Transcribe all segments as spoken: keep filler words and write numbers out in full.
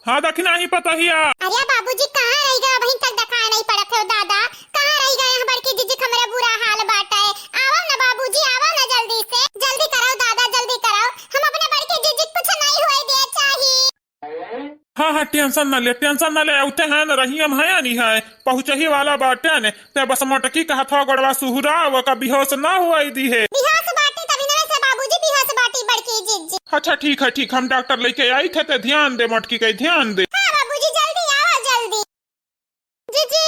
हाँ, दखिनही पतहिया। अरे बाबूजी, कहाँ रहि गए? अबहीं तक देखाए नहीं पड़त हो दादा। कहाँ रहि गए हैं बड़की जिज्जी? हमरे बुरा हाल बाटे। आवो ना बाबूजी, आवो ना जल्दी से। जल्दी करो दादा, जल्दी करो। हम अपने बड़की जिज्जी कुछ नहीं हुए दे चाही। हाँ, हाँ, tension ना ले, tension ना ले, अउते हैं न, रहियम है या नहीं है, पहुँचही वाला बाटे ने, ते बस मोटकी का हथवा गोड़वा सुहुरा, ओका बेहोश ना हुआई दिहे। बेहोश बाटी तभी ना से बाबूजी, बेहोश बाटी बड़की जिज्जी। अच्छा, ठीक है, ठीक, हम डॉक्टर लेके आई थे, ते ध्यान दे, मोटकी के ध्यान दे। हाँ बाबूजी, जल्दी आओ, जल्दी। जिज्जी,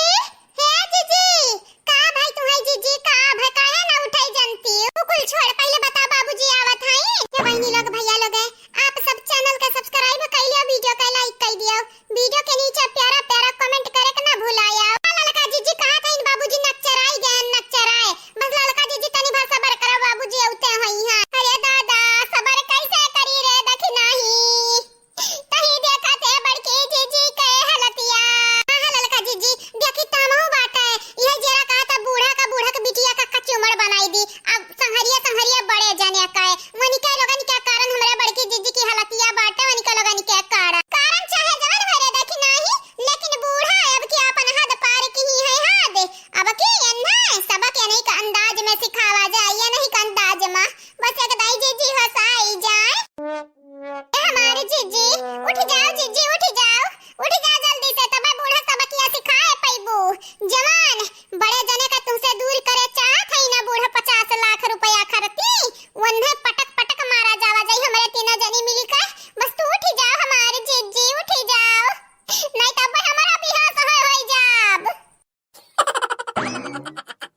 हे जिज्जी, का भाई तुम्हारी जिज्जी, का भाई, काहे ना उठाई जनती? तू कुल छोड़, पहले बता बाबूजी आवत हैं। ये बहनी लोग, भैया लोग हैं, आप सब channel के subscribe कर लियो, video के like कर दियो, video के नीचे प्यारा प्यारा comment करे के ना भुलाया। ललका जिज्जी कहा था इन बाबूजी नक्चराई गए, नक्चराए। बस ललका जिज्जी तनी भर सबर करो, बाबूजी अउते होई हैं। अरे दादा, सबर कैसे करी रे दखिनही। तही देखा थे बड़की जिज्जी के हालतिया। हाँ, हाँ, ललका जिज्जी, देखी तामहू बाटे। इहे जेरा कहा था बूढ़ा का, बूढ़ा के बिटिया का कचुमर बनाई दी। अब संहरिया, संहरिया बड़े जने का है। वनिका लोगन के कारण हमरे बड़की जिज्जी की हालतिया बाटे, वनिका लोगन के कारण। कारण चाहे जवन भरे देखी नाही, लेकिन बूढ़ा अब की आपन हद पार की ही है, हद। अब की एन्हे सबक एनही का अंदाज में सिखावा जाए, एनही का अंदाज में। बस एक दाई जिज्जी हंसाई जाए। ए हमारी जिज्जी, उठ जाओ जिज्जी, उठ जाओ, उठ जाओ जल्दी से, तब बूढ़ा सबकिया सिखाए पैबू। जवान, बड़े जने का तुमसे दूर करे चाहत है ना बूढ़ा, पचास लाख रुपया खरती, वन्हे पटक पटक मारा जावा जाई हमरे तीनों जनी मिली के। बस तू उठ जाओ हमारी जिज्जी, उठ जाओ, नहीं तब हमारा बेहोश होए होई जाब।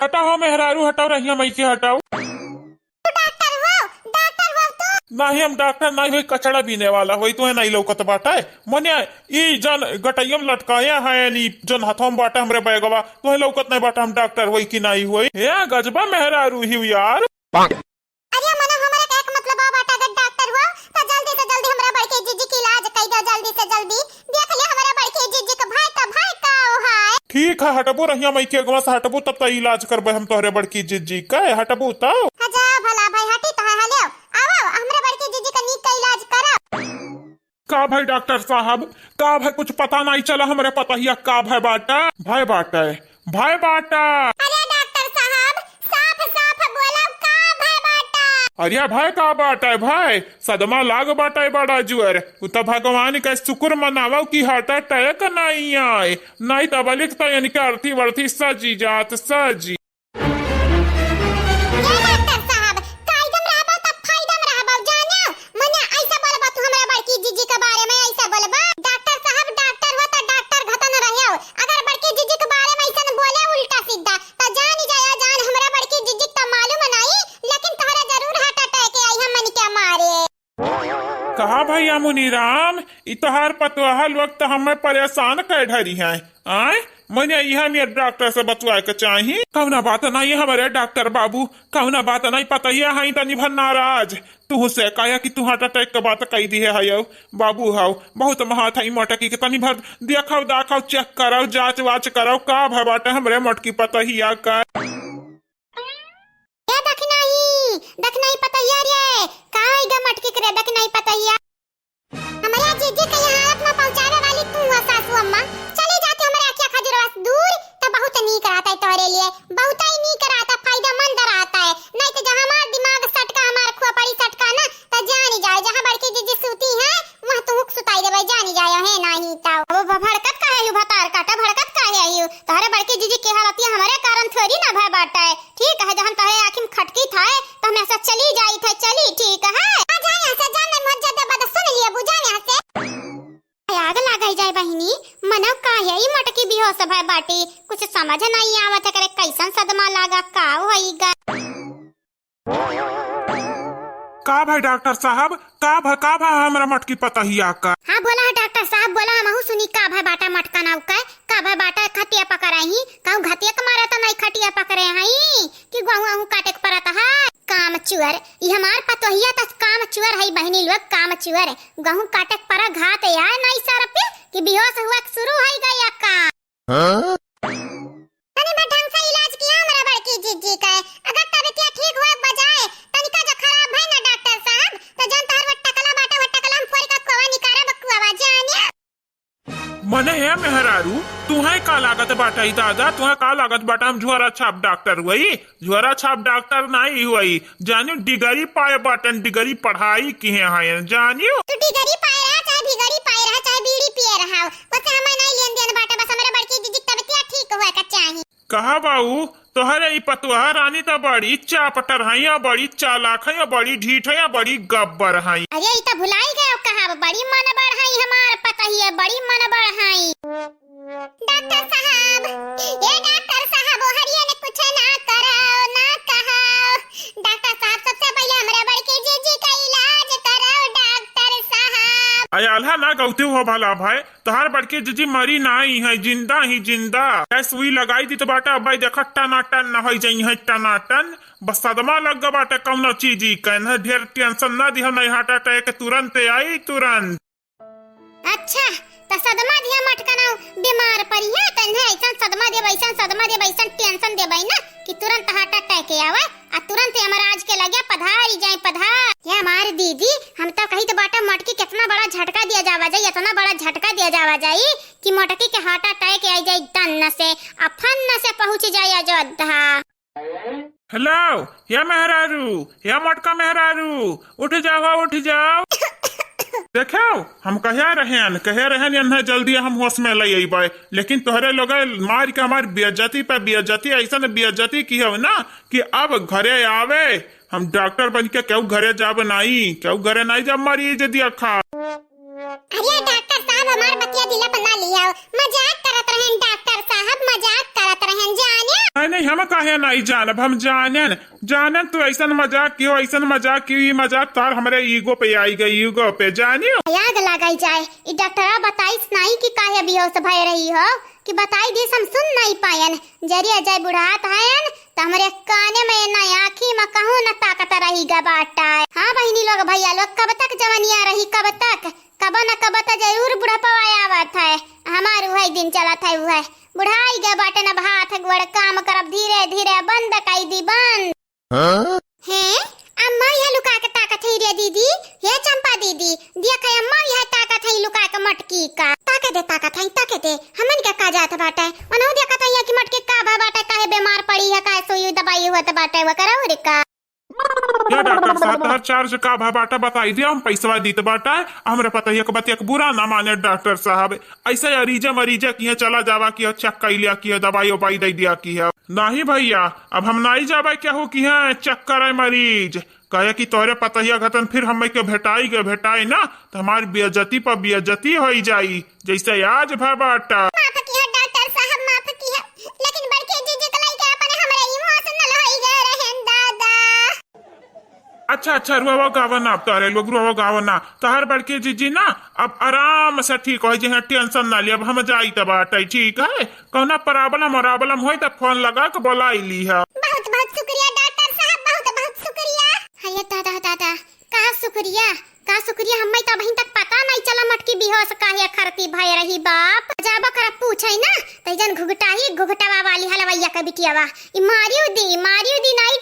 हटाओ मेहरारू, हटाओ, रहिया मइके हटाओ। तू डॉक्टर हो, डॉक्टर हो तू? नाही, हम डॉक्टर नाही होई, कचड़ा बीने वाला होई, तुहे नाही लौकत बाटे। मने ई जन गटैया में लटकाया है, नी जन हथवा में बाटे हमरे बैगवा, तुहे लौकत नाही बाटे, हम डॉक्टर होई कि नाही होई। हे गजबा मेहरारू ही यार। अरे मने, हमरे के एक मतलब बा बाटे, अगर डॉक्टर हो, त जल्दी से जल्दी हमरा बड़की जिज्जी के इलाज कई दो, जल्दी से जल्दी। देख ले हमरा बड़की जिज्जी के भाई, त भाई का हो है? ठीक है, हटबू रहिया मइके अगवा से हटबू, तब त इलाज करबे हम तोहरे बड़की जिज्जी के, हटबू त। हाँ, जा भला भाई, हटी त है, हले आओ, हमरा बड़की जिज्जी का नीक का इलाज करो। का भाई डॉक्टर साहब, का भाई, कुछ पता नाही चला हमरे पतहिया का भय बाटा, भय बाटा, भय बाटा। अरे डॉक्टर साहब, साफ साफ बोला, का भय बाटा? अरे भाई, का बाटा भाई, सदमा लाग बाटा बड़ा जुअर। उ त भगवान का शुक्र मनावा कि heart attack नाही आए, नाही त बलिक त इनके अर्थी वर्थी सजी जात, सजी। ए डॉक्टर साहब, कायदम रहबा त फायदम रहबा, जान्यो? मने ऐसा बोलबा तू हमरा बड़की जिज्जी के बारे में, ऐसा बोलबा? डॉक्टर साहब, डॉक्टर हो त डॉक्टर घतन रह्यो। अगर बड़की जिज्जी के बारे में ऐसन बोले उल्टा सीधा, त जान जाया जान, हमरा बड़की जिज्जी त मालूम नाही, लेकिन तोहरे जरूर heart attack आई हम मन के मारे। कहा भैया मुनीराम, ई तोहार पतोहा लोग त हमें परेशान कर ढरी हैं। आय, मने इहे मेर डॉक्टर से बतवाए के चाही। कौना बात नहीं हमरे डॉक्टर बाबू, कौना बात नहीं, पतहिया हई तनी भर नाराज। तुहसे काहे कि तू heart attack के बात कही दिहे हयो। बाबू हौ, बहुत महत हई मोटकी के, तनी भर देखाओ, दाखाओ, check कराओ, जांच वाच कराओ, का भय बाटे हमरे मोटकी पतहिया का। ए दखिनही, दखिनही पतहिया रे, का होई गा मटकी के रे दखिनही पतहिया? हमरे जिज्जी के यहाँ हालत में पहुँचावे वाली तू हुआ सासू अम्मा, चली जाती हमरे अखिया खजुरवा से दूर, त बहुत नीक रहता तोहरे लिए, बहुत ही नीक रहता, फायदेमंद रहता है। नहीं त जब हमार दिमाग सटका, हमार खोपड़ी सटका ना, त जानी जाए, जहाँ बड़की जिज्जी सूती हैं, वहाँ तुहुक सुताई देबै, जानी जायो है नाही तौ। अब भ-, भड़कत काहे हयू भतार काटा, भड़कत काहे हयू? तोहरे बड़की जिज्जी के हालतिया हमरे कारण थोड़ी ना भय बाटे। ठीक है, जहन तोहरे आँखी में खटकी थाए, त हम ऐसा चली जाई थे, चली, ठीक है? आ जा यहाँ से, जा, नहीं मत जा दे, बद सुन लिए, बुझा यहाँ से। आग लागई जाए बहिनी, मनो काहे ई मटकी बेहोश भय बाटी, कुछ समझ नहीं आवत है, करे कैसन सदमा लागा, का होई गा। का भय डॉक्टर साहब, का भय, का भय हमरा मटकी पतहिया का? हाँ, बोला है डॉक्टर साहब, बोला, हमहू सुनी, का भय बाटा मटका नाव का, का भय बाटा खटिया पकड़े ही, कहूँ घटिया के मारे त नहीं खटिया पकड़े हई, कि गहूँ अहूँ काटे के परत है? कामचुअर, ई हमार पतोहिया त कामचुअर हई बहिनी लोग, कामचुअर, गहूँ काटे के परा घात आए नहीं सर पे, कि बेहोश हुआ के शुरू होई गया का? हाँ? तनी भर ढंग से इलाज किया हमरा बड़की जिज्जी के। अगर तबियतिया ठीक होए के बजाय तनिका जो खराब भई ना डॉक्टर साहब, त जौन तोहर वो टकला बाटे, वो टकला हम फोड़ के खोवा निकारा बकुआवा, जानिया। मने हे मेहरारू, तुहे का लागत बाटइ दादा, तुहे का लागत बाटइ हम झोरा छाप डॉक्टर हुई? झोरा छाप डॉक्टर नाहीं हुई, जानी डिग्री पाए बाटन, डिग्री पढ़ाई किहे हयन, जानियो। तू डिग्री पाए रहा, चाहे बिगड़ी पाए रहा, चाहे बीड़ी पिए रहा, बस हमें नाहीं लेन देन बाटे, बस हमरे बड़की जीजी के तबियतिया ठीक होए का चाही। कहा बाऊ, तोहरे ई पतोहा रानी त बड़ी चापटर हई, आ बड़ी चालाक हई, आ बड़ी ढीठ हई, आ बड़ी गब्बर हई। अरे, ई त भुलाई गयो कहाब, बड़ी मनबड़ हई हमार पतोहिया, बड़ी मनबड़ हई। डॉक्टर साहब, ए डॉक्टर साहब, ओ हरियन कुछ ना कराओ, ना कहाओ। डॉक्टर साहब, सबसे पहिले हमरे बड़की जीजी का इलाज कराओ, डॉक्टर साहब। अरे, आल्हा ना गौते हो भला भाई, तोहार बड़की जीजी मरी नाहीं है, जिंदा ही जिंदा। ए सुई लगाई दी त बाटा, अब भाई देखा टनाटन न होइ जाई है, टनाटन। बस सदमा लग गा बाटे कौनो चीजी के, न ढेर टेंशन ना दिहा, नहीं हार्ट अटैक तुरंत आई, तुरंत। अच्छा, त सदमा दिहा मटकना बीमार पड़ी है, त इन्हें ऐसन सदमा देब, ऐसन सदमा देब, ऐसन टेंशन देब ना कि तुरंत हार्ट अटैक आवे। आ तुरंत यमराज के लगे पधारी जाए, पधार। हे हमार दीदी, हम तो कही तो बाटा मोटकी कितना बड़ा झटका दिया जावा जाई, इतना बड़ा झटका दिया जावा जाई कि मोटकी के हार्ट अटैक आ जाई, दन्न से आ फन्न से पहुँच जाई अयोध्या। हेलो, हे मेहरारू, हे मोटका मेहरारू, उठ जाओ, उठ जाओ। देखो, हम कहे रहेन, कहे रहेन, इन्हें जल्दी हम होश में ले अइबे, लेकिन तोहरे लोग मार के हमार बेइज्जती पे बेइज्जती, ऐसन बेइज्जती की हो ना कि अब घरे आवे, हम डॉक्टर बन के केहू घरे जाब नाई, केहू घरे नाई जाब, मरीज देखा। अरे डॉक्टर साहब, हमार बतिया दिला पर ना लियाओ, मजाक करत रहेन डॉक्टर साहब, मजाक करत रहेन, जाने। नहीं, नहीं, हम काहे नाई जानब, हम जानेन, जानेन तू ऐसन मजाक कियो, ऐसन मजाक कियो, ई मजाक तार हमरे ईगो पे आई गई, ईगो पे, जानियो। आग लगाई जाए, ई डॉक्टरवा बताइस नाई कि काहे बेहोश भय रही हो, कि बताई दिस हम सुन नाई पायन। जरिया जाए बुढ़ात हयन, त हमरे काने में ना आँखी में कहूँ न ताकत रही ग बाटा। हाँ बहिनी लोग, भैया लोग, कब तक जवनिया रही, कब तक? कब न कब त जरूर बुढ़ापा आवत है। हमार उहइ दिन चलत है, उहइ बुढ़ाई ग बाटे, न हाथ गोड़ काम करब, धीरे धीरे बंद कई दी, बंद। हाँ? हे, अम्मा यह लुका के ताकत है रे दीदी, हे चंपा दीदी, देखा अम्मा यह ताकत है लुका के मटकी का। ताकत है, ताकत है, ताकत है, हमन के का जात बाटे? ओनहु देखत है कि मटकी का भा बाटे, काहे बीमार पड़ी है, काहे सुई दवाई होत बाटे, वो करो रे का। या डॉक्टर साहब, तोहर चार्ज का भा बाटे बताई दिया, हम पैसवा दीत बाटे। हमरा पता है एक बात, एक बुरा ना माने डॉक्टर साहब, ऐसे अरीजा मरीजा किहे चला जावा कि चेक कई लिया कि दवाई उवाई दे दिया कि है। नहीं भैया, अब हम नहीं जाबे केहू किहे चेक करे मरीज, कहे कि तोहरे पतहिया घतन फिर हम के भेटाई के भेटाई ना, त हमार बेइज्जती पर बेइज्जती होई जाई, जैसे आज भा बाटा। माफ किया डॉक्टर साहब, माफ किया, लेकिन बड़के जीजी के लइके अपने हमरे इमोशनल होई गए रहेन दादा। अच्छा, अच्छा, रुआवा गावा ना, अब तोहरे लोग रुआवा गावा ना, तोहर बड़के जीजी ना अब आराम से ठीक हो जइहें, टेंशन ना लिया, अब हम जाई त बाटे, ठीक है? कौना प्रॉब्लम वॉब्लम होई त फोन लगा के बोलाई ली है। बहुत बहुत शुक्रिया डॉक्टर साहब, बहुत बहुत शुक्रिया। अरे दादा दादा, का शुक्रिया, का शुक्रिया, हमें तो अबहीं तक पता नहीं चला मटकी बेहोश काहे खरती भय रही बाप। जब ओकरा पूछे ना, त जन घुघटाही घुघटवा वाली हलवैया के बिटियावा, ई मारियो दी, मारियो दी, नहीं